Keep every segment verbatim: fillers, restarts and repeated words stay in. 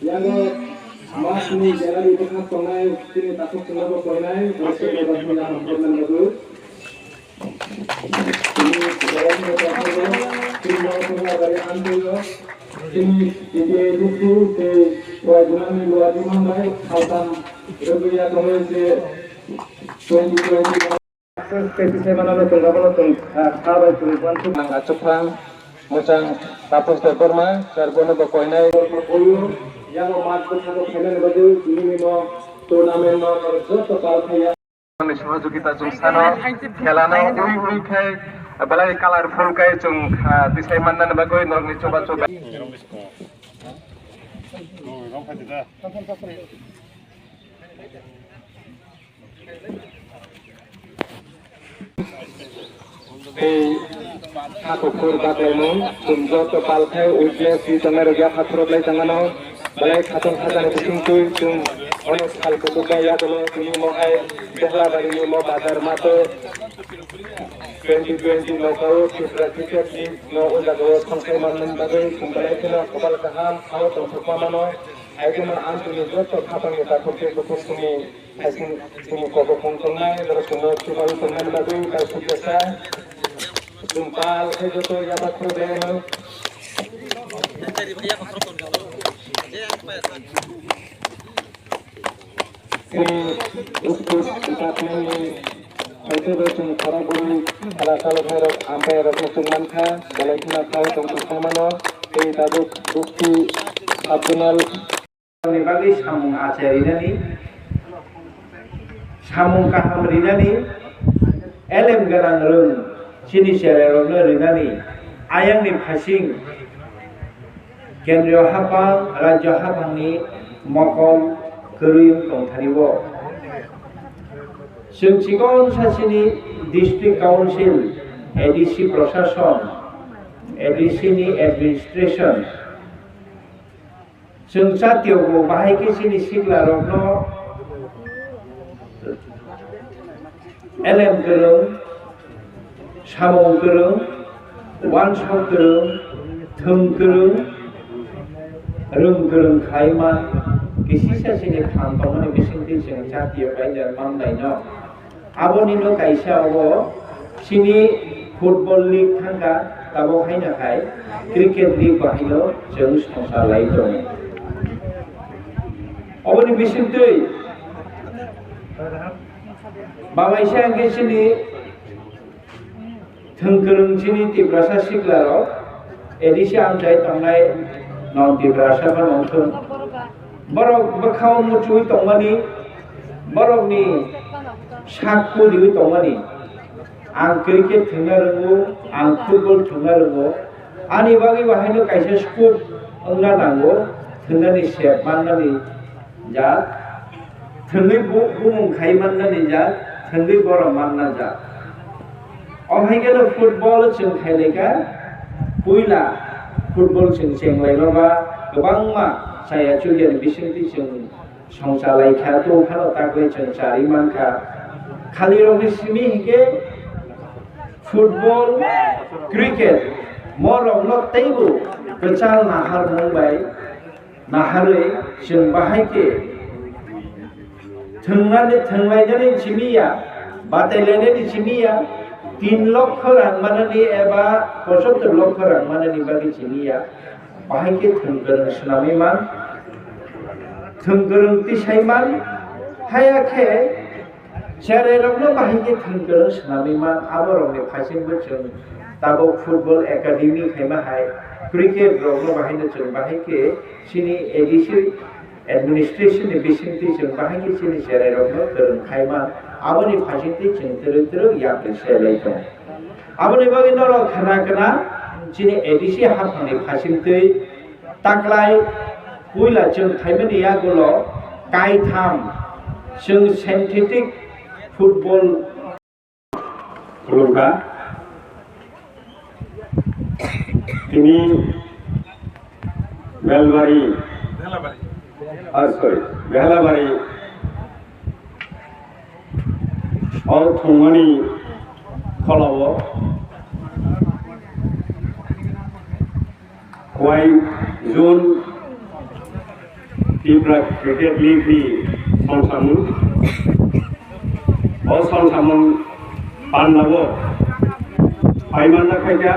Yango masni jalani bwkhak tongnai chini takhuk chwngno bo koinai, bo se bo rokni yang hamjaknani bagwi. Chini borokni takhuk chini borokni bagwi ang twiyo. Chini T T A D C tei Waijumani Luaji Manbai Saltan Rwgwiya tongo je twenty twenty. Tei tisai manano chwng abono chwng kha, kha bai chwng uansuk. Ang Achukphang, Mwchang Tapos Debbarma, sir bono bo koinai. Yango mat bwskango khainani bagwi tini nino tournament no norok joto pal khaiya. Ni sohojogita chwng sano, khela no ui ui khai, belai colorful khai chwng kha, tisai mannani bagwi norokni chubachu. Tei hakhukur baklaimung, chwng joto pal khai witness ri tongnai rok yapha khorok lai tongmano, belai khatong khatani bising twi chwng onek sal kuchuk bai yagulo tini mohai Behlabarini mo bazar mato twenty twenty knockout Tripura Cricket League no o jagao thangpai manmani bagwi chwng belai kheno kopal kaham sao tongthokma mano. Haikhe no ang chini joto khatangni takhuk tei bukhuk simi hai chini kobok mung tongnai, norok chwngno chubaui tongnani bagwi kaisa jesa chwng pal khe joto yapha khorok lai ano. Chini sports department ni Haikhe bo chwng khorokbwrwi khala chaloknairok, umpire rokno chwng mankha, belai kheno kha o tongthok kha mano, tei tabuk bukti sub-zonal ni bagwi samung achai rinani, samung kaham rinani, elem gwnang rwng chini cherairokno rinani, ayangni phaising Kendriyo haphang, rajyo haphangni mokol kwrwi wng tongthani-o. Chwng chikon sachini District Council, A D C Prashason, A D C ni administration, chwng chatio bo bahai khe chini siklarokno elem kwrwng, samung kwrwng, uansuk kwrwng, thwng kwrwng, rwng kwrwng khlai man, kisisa chini phan tongmani bisingtwi chwng chatio kaitor manlaino. Abonino kaisa obo chini football league thangkha, tabok haino khai cricket league bo haino chwng songsa lai tongo. Oboni bisingtwi Babaisa hwnkhe chini thwngkwrwng chini Tiprasa siklarok, A D C amchai tongnai non Tiprasa phano wngthung. Borok bwkhao muchungwi tongmani, borokni sak puriwi tongmani. Ang cricket thwngna rwngo, ang football thwngna rwngo. Ani bagwi bo haino kaisa scope wngna nango, thwngnani sep mannani jat, thwngwi bu-, bumung khai mannani jat, thwngwi borom manna jat. O hai kheno football chwng khailai kha, puila football chwng chenglaima ba kwbangma chaya chuliani bisingtwi chwng songchalai kha, tongphano taklai chwng charwi mankha. Khalirokni simi hinkhe football, cricket, morokno teibo kwchal naharmung bai naharwi chwng bahai khe thwngnani, thwnglainani simi ya, batailainani simi ya, tin lokho rang manani eba pochottor lokho rang manani bagwi simi ya. Bahai khe thwng kwrwng swnamwi man, thwng kwrwng tisai man, haya khe cherairokno bahai khe thwng kwrwng swnamwi man, aborokni phaisingbo chwng tabuk football academy khaima hai, cricket rokno bahaino chwng bahai khe chini A D C administration ni bisingtwi chwng bahai khe chini cherairokno kwrwng khai man, aboni phaisingtwi chwng twrwk twrwk yapri se lai tongo. Aboni bagwi norok khna khna chini A D C haphangni phaisingtwi taklai puila chwng phaimani yagulo kaitham chwng synthetic football khulumkha. Tini Belbari, ah, sorry, Behlabari o thwngmani kholao kuai June Tipra Cricket League ni songsamung. O songsamung pandao phaimanjak khaikha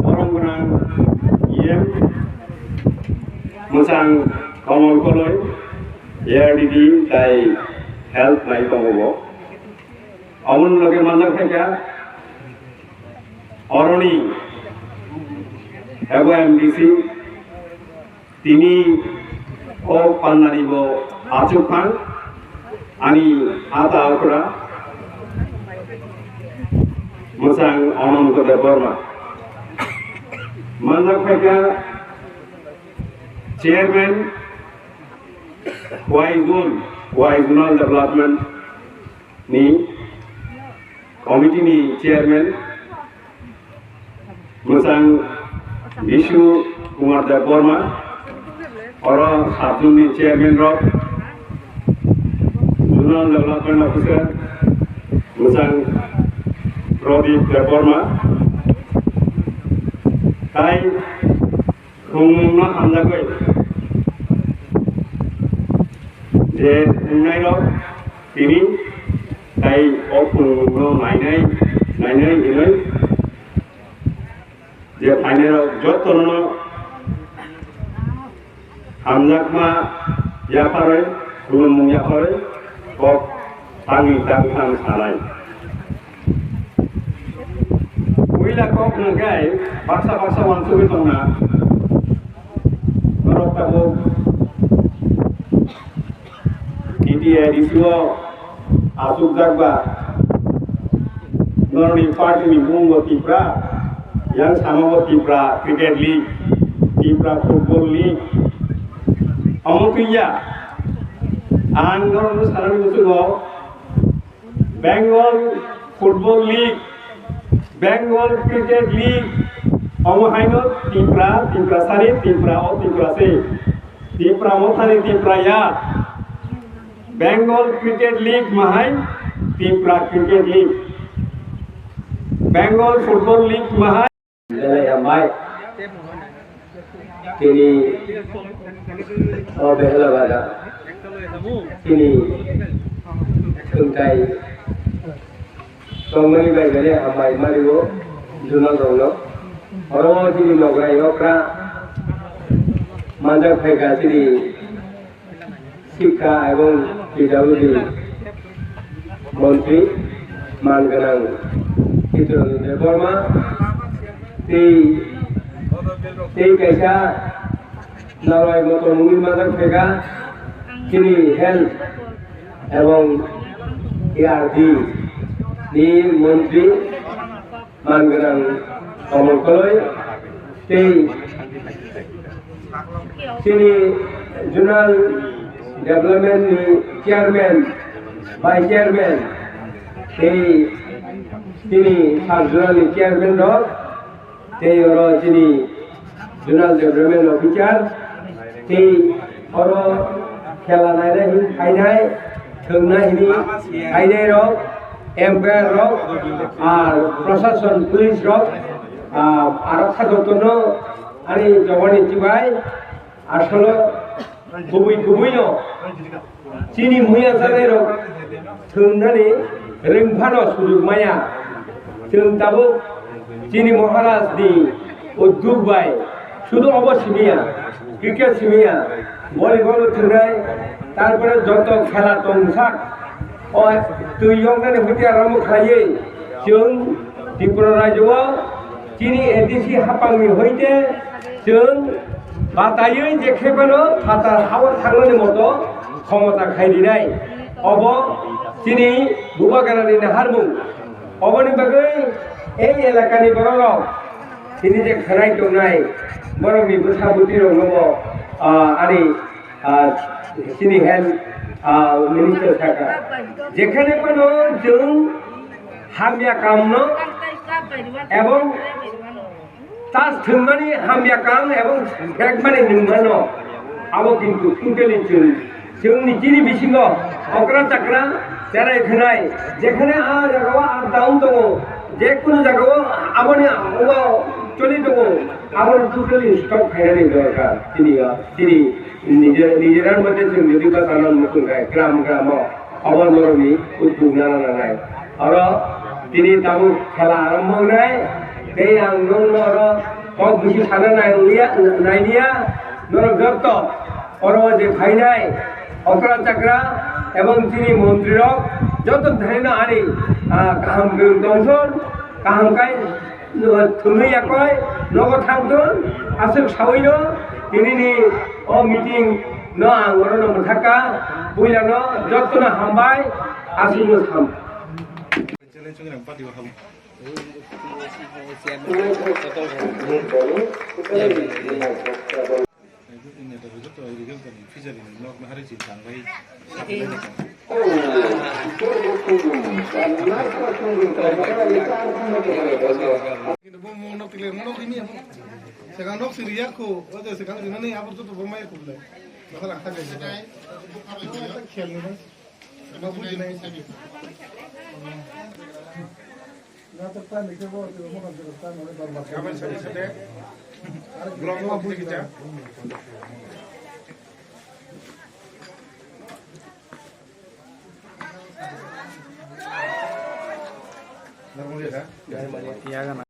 borom gwnang E M mwchang Komol Koloi, A R D D tai health nai tongo bo. Aboni loge manjak khaikha oroni ebo M D C, tini o pandani bo achuk phang ani ata okra mwchang Ananto Debbarma. Manjak khaikha chairman Wai Zone, Wai Zonal Development ni committee ni chairman mwchang Bishu Kumar Debbarma, oro sub zone ni chairman rok, zonal development officer mwchang Pradip Debbarma, tai Khumungno hamjagwi je wngnairok tini tai o khumungno nainai, nainai hinwi je phainairok jotono hamjakma yapharwi, khulumung yapharwi kok tangwi tangthang sanai. Puila kok hwnkhe baksa baksa uansugwi tongna norok tabuk T T A D C o achukjak ba norokni party ni bumung bo Tipra, yang samo bo Tipra Cricket League, Tipra Football League, omo twiya ang norokno sanani muchungo Bengal Football League, Bengal Cricket League, omo haino Tipra, Tipra sari, Tipra o Tipra se, Tipra mothani Tipra ya, Bengal Cricket League mahai, Tipra Cricket League, Bengal Football League mahai. Belai hambai. Tini o Behela Baga. Tini thwngthai tongmani bai belai hambai mario zonal rokno. Oro tini nograi okra manjak phaikha tini Sikha ebong P W D montri man gwnang Chitrangjan Debbarma tei, tei kaisa narwai motom wngwi manjak phaikha chini health ebong A R D ni montri man gwnang Komol Koloi tei chini zonal development ni chairman, vice chairman tei chini sub zonal ni chairman rok tei oro chini zonal development officer tei oro khela nainai hwnwi phainai, thwngnai hwnwi phainai rok, umpire rok, ar prashason, police rok, ah, aro kha jotono ani joboni chibai asolo kubui kubui no. Chini muya janai rok thwngmani rwngphano sujuk maya. Chwng tabuk chini Maharaj ni uddog bai sudu obo simiya, cricket simiya, volleyball thwngnai, tarpore joto khela tongsak o twi yoknani hutia rokno khlaiwi chwng Tripura rajyo o chini A D C hapangni hoite chwng bataiwi je khe phano phatar hao thangnani moto khomota khai rinai. Obo chini Bubagrani naharmung. Oboni bagwi ei elakani bororok chini je khwnai tongnai borokni bwsa bwtwiroknobo, ah, ani, ah, chini health, ah, minister sakha. Jekhane phano chwng hamya kamno ebong tas thwngmani hamya kam ebong phekmani nungmano, abo kintu totally chwng, chwngni chini bisingo okra chakra cherai khwnai, jekhane a jagao up down tongo, je kunu jagao aboni obo Choli tongo, abo totally stop khainani dorkar. Tini, tini, nijer, nijerar moddhe chwng jodi bachana muchung khai, gram, gramo, abo norokni uddog nana nangnai. Oro tini tabuk khela arambo wngnai, tei ang nokno oro kok bisi sana nai liya, nai liya, norok jotto oro je phainai okra chakra ebong chini montrirok jotto thaino ani, ah, kaham kwrwng tongthon, kaham kai thumwi yakoi nogo thangthun, aswk sawino tinini o meeting no ang orono mwthakha, puilano jottono hambai, aswkno sam. Kintu bo mo nok tikle mo nok ini apa? Sekarang nok sini ya ko, oh sekarang di mana ya? Apa tuh tuh rumah ya ko boleh? Masa lah kata dia. Khel ni bang. Ba buji nai. Na to tan ni ke bo to mo kan to tan ni ba ba. Kapan sate sate? Blog mo buji ta. Normal ya?